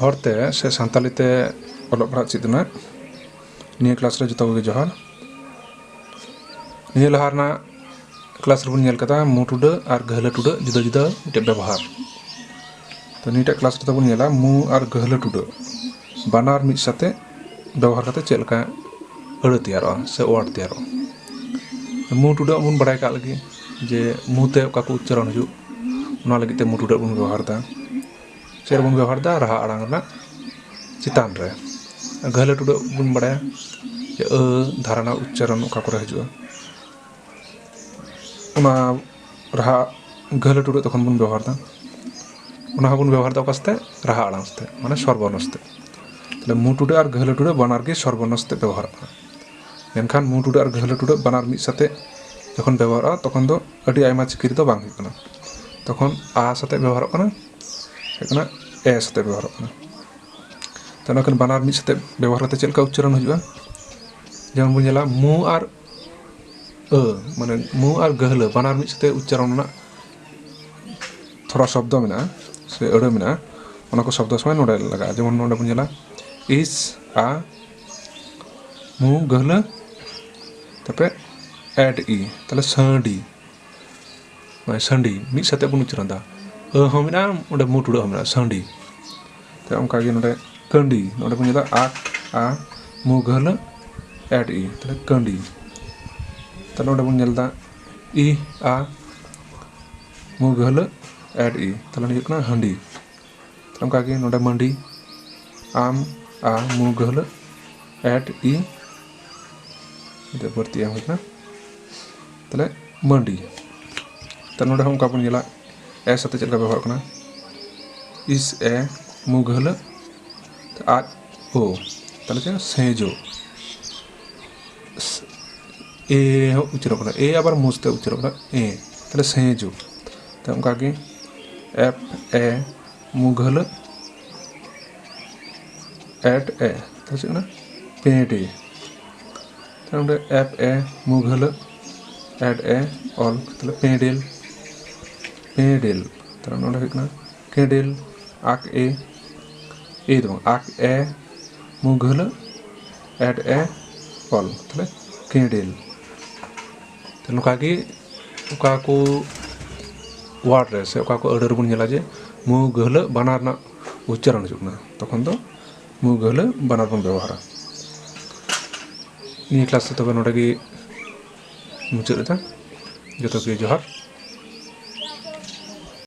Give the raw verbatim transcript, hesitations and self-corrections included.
ᱦᱚᱲᱛᱮ ᱥᱮ ᱥᱟᱱᱛᱟᱞᱤ ᱛᱮ ᱚᱞᱚᱜ ᱯᱟᱲᱦᱟᱜ ᱪᱮᱫ ᱨᱮᱱᱟᱜ ᱱᱤᱭᱟᱹ ᱠᱞᱟᱥ ᱨᱮ ᱡᱚᱛᱚ ᱠᱚᱜᱮ ᱡᱚᱦᱟᱨ᱾ ᱱᱤᱭᱟᱹ ᱞᱟᱦᱟ ᱨᱮᱱᱟᱜ ᱠᱞᱟᱥ ᱨᱮᱵᱚᱱ ᱧᱮᱞ ᱠᱟᱫᱟ ᱢᱩ ᱴᱩᱰᱟᱹᱜ ᱟᱨ ᱜᱟᱹᱦᱞᱟᱹ ᱴᱩᱰᱟᱹᱜ ᱡᱩᱫᱟᱹ ᱡᱩᱫᱟᱹ ᱢᱤᱫᱴᱮᱡ ᱵᱮᱵᱚᱦᱟᱨ᱾ ᱛᱚ, ᱱᱤᱭᱟᱹᱴᱟᱜ ᱠᱞᱟᱥ ᱨᱮᱫᱚ ᱵᱚᱱ ᱧᱮᱞᱟ ᱢᱩ ᱟᱨ ᱜᱟᱹᱦᱞᱟᱹ ᱴᱩᱰᱟᱹᱜ ᱵᱟᱱᱟᱨ ᱢᱤᱫ ᱥᱟᱛᱮ ᱵᱮᱵᱚᱦᱟᱨ ᱠᱟᱛᱮ ᱪᱮᱫ ᱞᱮᱠᱟ ᱟᱹᱲᱟᱹ ᱛᱮᱭᱟᱨᱚᱜᱼᱟ ᱥᱮ word ᱛᱮᱭᱟᱨᱚᱜᱼᱟ᱾ ᱢᱩ ᱴᱩᱰᱟᱹᱜ ᱵᱚᱱ ᱵᱟᱲᱟᱭ ᱠᱟᱜ ᱞᱮᱜᱮ ᱡᱮ ᱢᱩ ᱛᱮ ᱚᱠᱟ ᱠᱚ ᱩᱪᱪᱟᱨᱚᱱ ᱦᱩᱭᱩᱜ, ᱚᱱᱟ ᱞᱟᱹᱜᱤᱫ ᱛᱮ ᱢᱩ ᱴᱩᱰᱟᱹᱜ ᱵᱚᱱ ᱵᱮᱵᱚᱦᱟᱨ ᱮᱫᱟ᱾ ᱪᱮᱫ ᱨᱮᱵᱚᱱ ᱵᱮᱵᱚᱦᱟᱨ ᱮᱫᱟ? ᱨᱟᱦᱟ ᱟᱲᱟᱝ ᱨᱮᱱᱟᱜ ᱪᱮᱛᱟᱱ ᱨᱮ᱾ ᱜᱟᱹᱦᱞᱟᱹ ᱴᱩᱰᱟᱹᱜ ᱵᱚᱱ ᱵᱟᱲᱟᱭᱟ ᱡᱮ ᱟᱹ ᱫᱷᱟᱨᱟ ᱨᱮᱱᱟᱜ ᱩᱪᱪᱟᱨᱚᱱ ᱚᱠᱟ ᱠᱚᱨᱮ ᱦᱤᱡᱩᱜᱼᱟ, ᱚᱱᱟ ᱨᱟᱦᱟ ᱜᱟᱹᱦᱞᱟᱹ ᱴᱩᱰᱟᱹᱜ ᱛᱚᱠᱷᱚᱱ ᱵᱚᱱ ᱵᱮᱵᱚᱦᱟᱨ ᱮᱫᱟ᱾ ᱚᱱᱟ ᱦᱚᱸᱵᱚᱱ ᱵᱮᱵᱚᱦᱟᱨ ᱮᱫᱟ ᱚᱠᱟ ᱥᱟᱛᱮ? ᱨᱟᱦᱟ ᱟᱲᱟᱝ ᱥᱟᱛᱮ, ᱢᱟᱱᱮ ᱥᱚᱨᱵᱚᱨᱱᱚ ᱥᱟᱛᱮ᱾ ᱛᱟᱦᱞᱮ ᱢᱩ ᱴᱩᱰᱟᱹᱜ ᱟᱨ ᱜᱟᱹᱦᱞᱟᱹ ᱴᱩᱰᱟᱹᱜ ᱵᱟᱱᱟᱨ ᱜᱮ ᱥᱚᱨᱵᱚᱨᱱᱚ ᱥᱟᱛᱮ ᱵᱮᱵᱚᱦᱟᱨᱚᱜ ᱠᱟᱱᱟ᱾ ᱢᱮᱱᱠᱷᱟᱱ ᱢᱩ ᱴᱩᱰᱟᱹᱜ ᱟᱨ ᱜᱟᱹᱦᱞᱟᱹ ᱴᱩᱰᱟᱹᱜ ᱵᱟᱱᱟᱨ ᱢᱤᱫ ᱥᱟᱛᱮ ᱡᱚᱠᱷᱚᱱ ᱵᱮᱵᱚᱦᱟᱨᱚᱜᱼᱟ, ᱛᱚᱠᱷᱚᱱ ᱫᱚ ᱟᱹᱰᱤ ᱟᱭᱢᱟ ᱪᱤᱠᱤ ᱨᱮᱫᱚ ᱵᱟᱝ ᱦᱩᱭᱩᱜ ᱠᱟᱱᱟ᱾ ᱛᱚᱠᱷᱚᱱ ᱟ ᱥᱟᱛᱮ ᱵᱮᱵᱚᱦᱟᱨᱚᱜ ᱠᱟᱱᱟ, ᱦᱩᱭᱩᱜ ᱠᱟᱱᱟ ᱮ ᱥᱟᱛᱮ ᱵᱮᱵᱚᱦᱟᱨᱚᱜ ᱠᱟᱱᱟ᱾ ᱛᱚ, ᱚᱱᱟ ᱠᱷᱟᱱ ᱵᱟᱱᱟᱨ ᱢᱤᱫ ᱥᱟᱛᱮ ᱵᱮᱵᱚᱦᱟᱨ ᱠᱟᱛᱮ ᱪᱮᱫ ᱞᱮᱠᱟ ᱩᱪᱪᱟᱨᱚᱱ ᱦᱩᱭᱩᱜᱼᱟ? ᱡᱮᱢᱚᱱ ᱵᱚᱱ ᱧᱮᱞᱟ ᱢᱩ ᱟᱨ ᱟᱹ, ᱢᱟᱱᱮ ᱢᱩ ᱟᱨ ᱜᱟᱹᱦᱞᱟᱹ ᱵᱟᱱᱟᱨ ᱢᱤᱫ ᱥᱟᱛᱮ ᱩᱪᱪᱟᱨᱚᱱ ᱨᱮᱱᱟᱜ ᱛᱷᱚᱲᱟ ᱥᱚᱵᱫᱚ ᱢᱮᱱᱟᱜᱼᱟ ᱥᱮ ᱟᱹᱲᱟᱹ ᱢᱮᱱᱟᱜᱼᱟ, ᱚᱱᱟ ᱠᱚ ᱥᱚᱵᱫᱚ ᱥᱚᱢᱚᱭ ᱱᱚᱰᱮ ᱞᱟᱜᱟᱜᱼᱟ᱾ ᱡᱮᱢᱚᱱ ᱱᱚᱰᱮ ᱵᱚᱱ ᱧᱮᱞᱟ ᱤᱥ, ᱟ, ᱢᱩ, ᱜᱟᱹᱦᱞᱟᱹ, ᱛᱟᱯᱚᱨᱮ ᱮᱰ ᱤ, ᱛᱟᱦᱞᱮ ᱥᱟᱺᱰᱤ᱾ ᱢᱟᱱᱮ ᱥᱟᱺᱰᱤ ᱢᱤᱫ ᱥᱟᱛᱮ ᱵᱚᱱ ᱩᱪᱪᱟᱨᱚᱱ ᱮᱫᱟ᱾ ᱟᱹ ᱦᱚᱸ ᱢᱮᱱᱟᱜᱼᱟ, ᱚᱸᱰᱮ ᱢᱩ ᱴᱩᱰᱟᱹᱜ ᱦᱚᱸ ᱢᱮᱱᱟᱜᱼᱟ, ᱥᱟᱺᱰᱤ᱾ ᱛᱟᱦᱞᱮ ᱚᱱᱠᱟᱜᱮ ᱱᱚᱰᱮ ᱠᱟᱺᱰᱤ, ᱱᱚᱰᱮ ᱵᱚᱱ ᱧᱮᱞ ᱮᱫᱟ ᱟᱠ, ᱟ, ᱢᱩ ᱜᱟᱹᱦᱞᱟᱹ, ᱮᱰ ᱤ, ᱛᱟᱦᱞᱮ ᱠᱟᱺᱰᱤ᱾ ᱛᱟᱦᱞᱮ ᱱᱚᱰᱮ ᱵᱚᱱ ᱧᱮᱞ ᱮᱫᱟ ᱤ, ᱟ, ᱢᱩ ᱜᱟᱹᱦᱞᱟᱹ, ᱮᱰ ᱤ, ᱛᱟᱦᱞᱮ ᱱᱤᱭᱟᱹ ᱦᱩᱭᱩᱜ ᱠᱟᱱᱟ ᱦᱟᱺᱰᱤ᱾ ᱛᱟᱦᱞᱮ ᱚᱱᱠᱟᱜᱮ ᱱᱚᱰᱮ ᱢᱟᱺᱰᱤ, ᱟᱢ, ᱟ, ᱢᱩ ᱜᱟᱹᱦᱞᱟᱹ, ᱮᱰ ᱤ, ᱱᱤᱛᱚᱜ ᱵᱟᱹᱲᱛᱤ ᱮᱢ ᱦᱩᱭ ᱠᱟᱱᱟ᱾ ᱛᱟᱦᱞᱮ ᱢᱟᱺᱰᱤ᱾ ᱛᱟᱦᱞᱮ ᱱᱚᱰᱮ ᱦᱚᱸ ᱚᱱᱠᱟ ᱵᱚᱱ ᱧᱮᱞᱟ, ᱮ ᱥᱟᱛᱮ ᱪᱮᱫ ᱞᱮᱠᱟ ᱵᱮᱵᱚᱦᱟᱨᱚᱜ ᱠᱟᱱᱟ, ᱤᱥ ᱮ ᱢᱩ ᱜᱟᱹᱦᱞᱟᱹ ᱟᱡ ᱳ, ᱛᱟᱦᱞᱮ ᱪᱮᱫ? ᱥᱮᱸᱡᱳ᱾ ᱮ ᱦᱚᱸ ᱩᱪᱟᱹᱨᱚᱜ ᱠᱟᱱᱟ, ᱮ ᱟᱵᱟᱨ ᱢᱩ ᱥᱟᱛᱮ ᱩᱪᱟᱹᱨᱚᱜ ᱠᱟᱱᱟ, ᱮ᱾ ᱛᱟᱦᱞᱮ ᱥᱮᱸᱡᱳ᱾ ᱛᱟᱦᱞᱮ ᱚᱱᱠᱟᱜᱮ ᱮᱯ ᱮ ᱢᱩ ᱜᱟᱹᱦᱞᱟᱹ ᱮᱰ ᱮ, ᱛᱟᱦᱞᱮ ᱪᱮᱫ ᱠᱟᱱᱟ? ᱯᱮᱸᱰᱮ᱾ ᱛᱟᱦᱞᱮ ᱱᱚᱰᱮ ᱮᱯ ᱮ ᱢᱩ ᱜᱟᱹᱦᱞᱟᱹ ᱮᱰ ᱮ ᱚᱞ, ᱛᱟᱦᱞᱮ ᱯᱮᱸᱰᱮᱞ, ᱯᱮᱸᱰᱮᱞ᱾ ᱛᱟᱦᱞᱮ ᱱᱚᱰᱮ ᱦᱩᱭᱩᱜ ᱠᱟᱱᱟ ᱠᱮᱸᱰᱮᱞ, ᱟᱠ ᱮ, ᱮ ᱫᱚ ᱵᱟᱝ, ᱟᱠ ᱮ ᱢᱩ ᱜᱟᱹᱦᱞᱟᱹ, ᱮᱰ ᱮ ᱚᱞ, ᱛᱟᱦᱞᱮ ᱠᱮᱸᱰᱮᱞ᱾ ᱛᱚ ᱱᱚᱝᱠᱟ ᱜᱮ ᱚᱠᱟ ᱠᱚ word ᱨᱮ ᱥᱮ ᱚᱠᱟ ᱠᱚ ᱟᱹᱲᱟᱹ ᱨᱮᱵᱚᱱ ᱧᱮᱞᱟ ᱡᱮ ᱢᱩ ᱜᱟᱹᱦᱞᱟᱹ ᱵᱟᱱᱟᱨ ᱨᱮᱱᱟᱜ ᱩᱪᱪᱟᱨᱚᱱ ᱦᱤᱡᱩᱜ ᱠᱟᱱᱟ, ᱛᱚᱠᱷᱚᱱ ᱫᱚ ᱢᱩ ᱜᱟᱹᱦᱞᱟᱹ ᱵᱟᱱᱟᱨ ᱵᱚᱱ ᱵᱮᱵᱚᱦᱟᱨᱟ᱾ ᱱᱤᱭᱟᱹ class ᱫᱚ ᱛᱚᱵᱮ ᱱᱚᱰᱮ ᱜᱮ ᱢᱩᱪᱟᱹᱫ ᱮᱫᱟ᱾ ᱡᱚᱛᱚ ᱜᱮ ᱡᱚᱦᱟᱨ᱾